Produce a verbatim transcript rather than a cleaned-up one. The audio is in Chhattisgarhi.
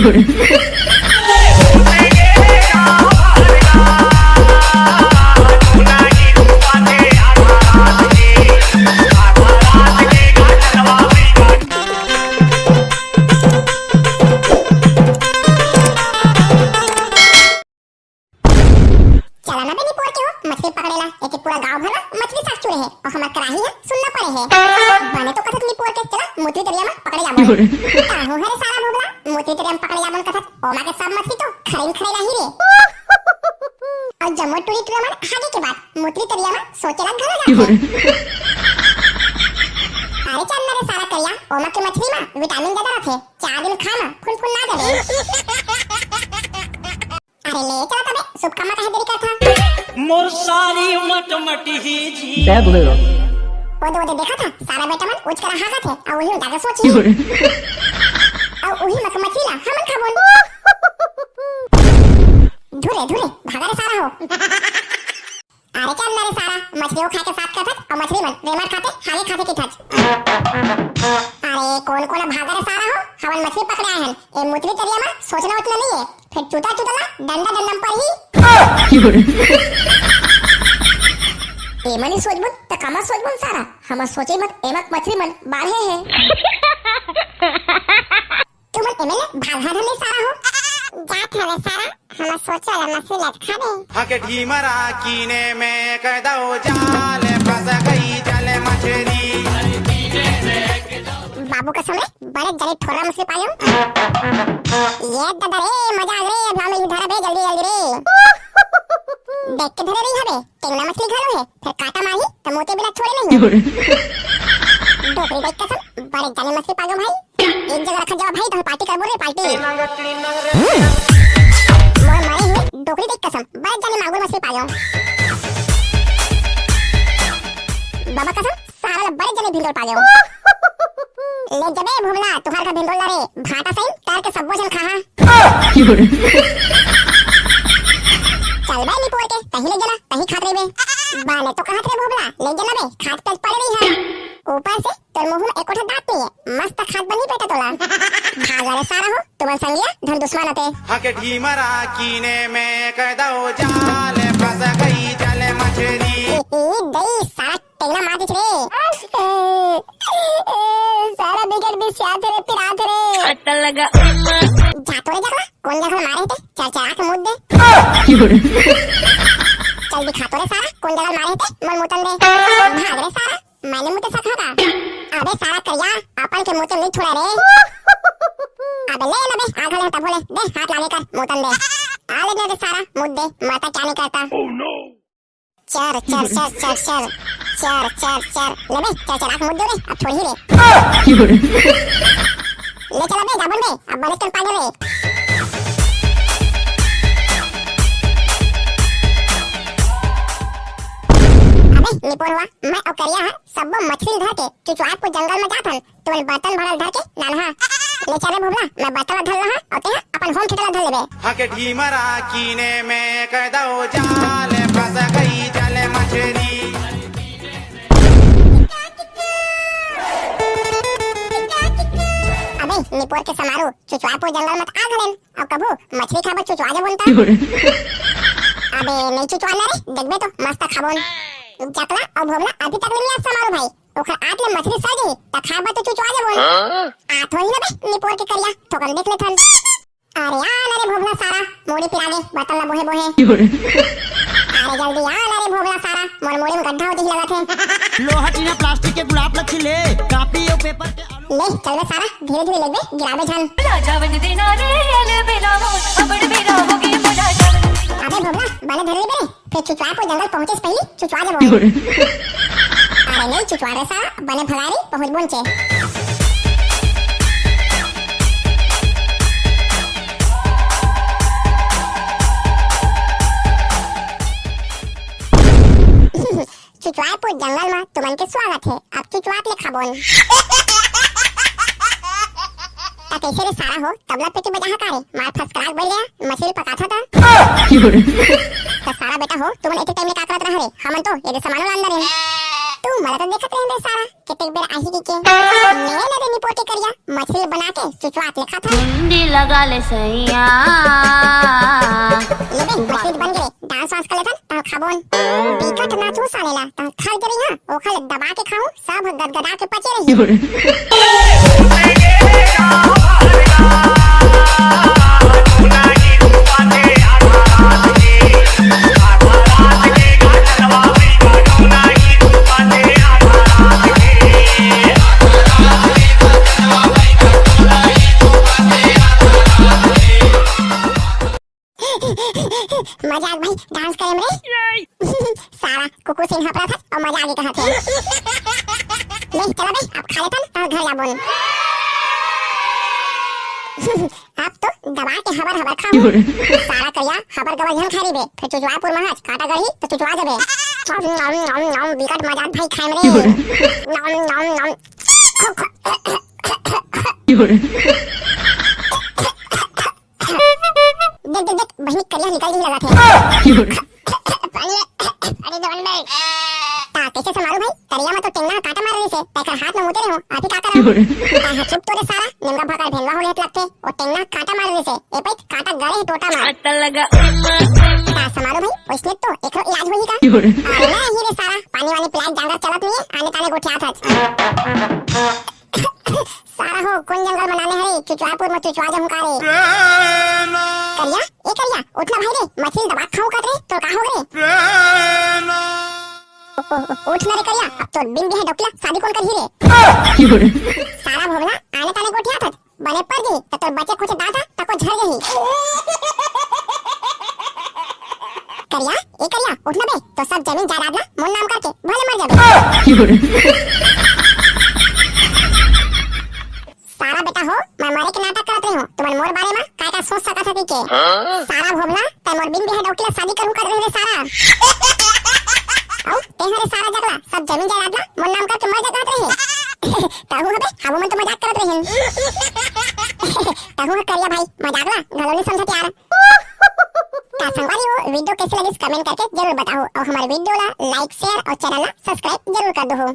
चला ना बे निपोर के हो, मछली पकड़े ला। एके पूरा गांव भर ला मछली साग चुरे हे अउ हमर कराही ह सुन्ना पड़े हे। बने तो कथस निपोर के, चला मुतरी तरिया म पकड़े जाबो। काहू हरे सारा भोभला, मुतरी तरिया म पकड़े जाबो कथस, ओमा के सब मछली तो खरइन खरइन आही रे। अउ जम्मो टूरी टूरा मन हागे के बाद मुतरी तरिया म सोचे ला घलो जाथे। अरे चल ना रे सारा करिया, ओमा के मछली म विटामिन जादा रथे, चार दिन खा ना, फुनफुना जाबे। अरे ले चला तबे, शुभ काम म काहे देरी करथा? मोर सारी मटमटी ही जी। जय बोले रो। ओदे ओदे देखा था, सारा बेटा मन उच करा हागत हे, अउ उही जाके सोची। अउ उही मक मछली ला हमन खाबोन। धुरे धुरे भागा रे सारा हो। अरे चल ना रे सारा, मछली वो खाए के साथ कथच, अउ मछली मन रेमट खाते, हागे खाते किथच। अरे कोन कोन भागा रे सारा हो, हमन मछली पकड़े आए हन। ए मुतरी तरिया म सोचना उतना नहीं है, फिर चूता चूता ला डंडा डंडम पर ही। एमन ही सोचबुन त कामा सोचबुन सारा, हमर सोचे मत एमक मछली मन बाढ़े हे। तुमन एमे ले भागहा धन ले सारा हो। जात हवे सारा, हमर सोचा ला मछली लटका दे। हके ढीमरा कीने में कह दो जाल, फंस गई जल मछली। बाबू कसम रे, बड़े जने ठोरा मछली पायो। ये दादा रे, मजा आ रे, अब हमें इधर बे जल्दी जल्दी रे। देख के धरे रही हवे, टेंगना मछली घलो हे, फिर काटा मारही त मोते बिना छोड़े नहीं। डोकरी देख कसम, बड़े जने मछली पायो भाई। एक जगह रखा जाओ भाई, तो पार्टी करबो रे, पार्टी। मोर मारे हुए डोकरी देख कसम, बड़े जाने मांगुर मछली पायो। बाबा कसम, सारा ला बड़े जाने भिंडोल पायो। ले जबे भुमला, तुहार का भिंडोल ला रे, भाटा सही, तार के सब्बो जन खाहा। चल बे निपोर के, तही ले जना, तही खात रहिबे। बाने तो कहत रे भुमला, ले जना बे, खात पेट पड़े रही है। ऊपर से तोर मुंह में एको ठो दांत नहीं है, मस्त खात बनी बेटा तोला। भागा रे सारा हो, तुमन संगिया धन दुश्मन आते। हके ढीमरा कीने में कह दो जाल, फंस गई जल मछली। ई, ई, दई सारा टेंगना मार दिस रे। सारा बिगड़ भी सियात रे, पिरात रे। अटल लगा। जा तो रे जगला, कोन जगह मारे थे? चर चरा के मुद दे। चल दिखा तो रे सारा, कोन जगह मारे थे? मोर मुतन दे। भाग रे सारा। मैंने मुते सखा का। अबे सारा करिया, अपन के मुते नहीं थोड़ा रे। अबे ले ना बे, आग ले तब बोले, दे हाथ लागे कर, मुतन दे। आ ले ना रे सारा, मुद्दे, माता क्या नहीं करता। चर, चर, चर, चर, चर, चर, चर, चर। ले बे, चर, चर, आंख मुद्दे रे, अब थोड़ी रे। ले चला बे, जाबन बे, अब बने कन पागे रे। अबे, निपोर हुआ, मैं अउ करिया हा, सब्बो मछली धर के चुचवारपुर जंगल में जाथन, तुमन बर्तन भरल धर के नानहा। ले चल रे भोभला, मैं बर्तन ला धर लहा, अउ तेहा अपन होम थिएटर ला धर लेबे। हके ढीमरा कीने में कह दो जाल, फंस गई जल मछली। अबे निपोर के समारू, चुचवारपुर जंगल मत आ घलेन, अउ कभू मछली खाबो चुचवा जाबो न त। अबे नहीं चुचवा ना रे, देखबे तो मस्त खाबो न। जकला अउ भोभला अभी तक ले नहीं आ समारू भाई, ओखर आत ले मछली सर जही, त खाए बर तो चुचवा जबो। हाँ? आत होही ना बे, निपोर के करिया, थोकन देख लेथन। अरे आ ना रे भोभला सारा, मुड़ी पिरागे, बर्तन ला बोहे बोहे। अरे जल्दी आ ना रे भोभला सारा, मोर मुड़ी में गड्ढा होती ही लगत हे। लोहा टीना प्लास्टिक के गुलाब लखी ले, कापी अउ पेपर के आलू। ले, चल बे सारा, धीरे धीरे लेबे, गिराबे झन। राजा बन देना रे, अलबेला मोर, अबड़ बेरा होगे मोर राजा बन। अबे भोभला, बने धर ले बे। फेर चुचवारपुर जंगल पहुंचे से पहिली चुचवा जबो। अरे नहीं चुचवा रे सारा, बने भगारी पहुंच बोन चे। चुचवारपुर जंगल में तुमन के स्वागत है, अब चुचवात ले खाबोन। त कैसे रे सारा हो, तबला पेटी बजा हा का रे? मार फसकराक बोल गया, मछली पकाथा था। त सारा बेटा हो, तुमन एते टाइम ले का करत रहा रे? हमन तो एदे सामानो लान रहे। तू मला तो देखत रहे बे सारा, केतेक बेर आही कहिके। ले ले रे निपोर के करिया, मछली बना के चुचवात ले खाता। मुंडी लगा ले सैया। ले बे, मछली बन गे, डांस वांस कर लेथन, तब खाबोन। बिकट नाचू साले ला, तब खा के रही, हाँ, ओखा ले दबा के खाऊं, सब गदगदा के पचे रही। मजाक भाई, डांस करे रे। सारा कुकुर सिंह हपरा था और मजा आगे कहा थे। ले चला बे, अब खा लेथन, तब घर जाबोन। अब तो दबा के हबर हबर खाऊं। सारा करिया हबर गबर झन खा रही बे, फिर चुचवापुर महाज काटा गढ़ी तो चुचवा जबे। नम, नम, नम, नम, बिकट मजाक भाई खाए रे। नम, नम, नम। देख, देख, देख, बहिनी करिया निकल ही लगा थे। पानी, पानी दे बंदे। ता कैसे समारू भाई? करिया में तो टेंगना कांटा मार रही से, तेकर हाथ में मुते रहे हो, आप ही का करा? ता हाँ चुप तो रे सारा, निमगा भकर भेलवा हो गया लगते, वो टेंगना कांटा मार रही से, ए पे कांटा गड़े ही टोटा मार। कांटा लगा। ता समारू भाई, उसने तो एकरो इलाज होई का? अरे नहीं रे सारा, पानी वानी पिलाए जांगर चलत नहीं है, आने ताने गोठियात हच। सारा हो, कौन जंगल बनाने हरे? चुचवापुर में चुचवा जाऊं का रे? करिया, ए करिया, उठ ना भाई रे, मछली दबा खाऊं कत रे, तो का हो रे? ओ, ओ, ओ, उठ ना रे करिया, अब तो बिन बिहाए डौकी ला शादी कौन करही रे? सारा भोगला, आने ताने गोठियात हच, बने पर जी, त तोर बचे खुचे दांत हा, तको झड़ गही। करिया, ए करिया, उठ ना बे, तो सब जमीन जायदाद ला मोर नाम करके भले मर जाबे। सारा बेटा हो, मैं मरे के नाटक करत रही हूँ, तुमन मोर बारे में काय का सोच सकत हती के? सारा भोगला, तै मोर बिन बिहाए डौकी ला शादी करूँ करत रहे रे सारा। अउ ते हरे सारा जगला, सब जमीन जायदाद ला मोर नाम करके मर जा कहत रहे। तहु हबे, हमू मन तो मजाक करत रहिन। तहु ह करिया भाई, मजाक ला घलो नहीं समझत यार। का संगवारी हो, वीडियो कैसे लगिस कमेंट करके जरूर बताओ, और हमारे वीडियो ला लाइक, शेयर और चैनल ला सब्सक्राइब जरूर कर दो हो।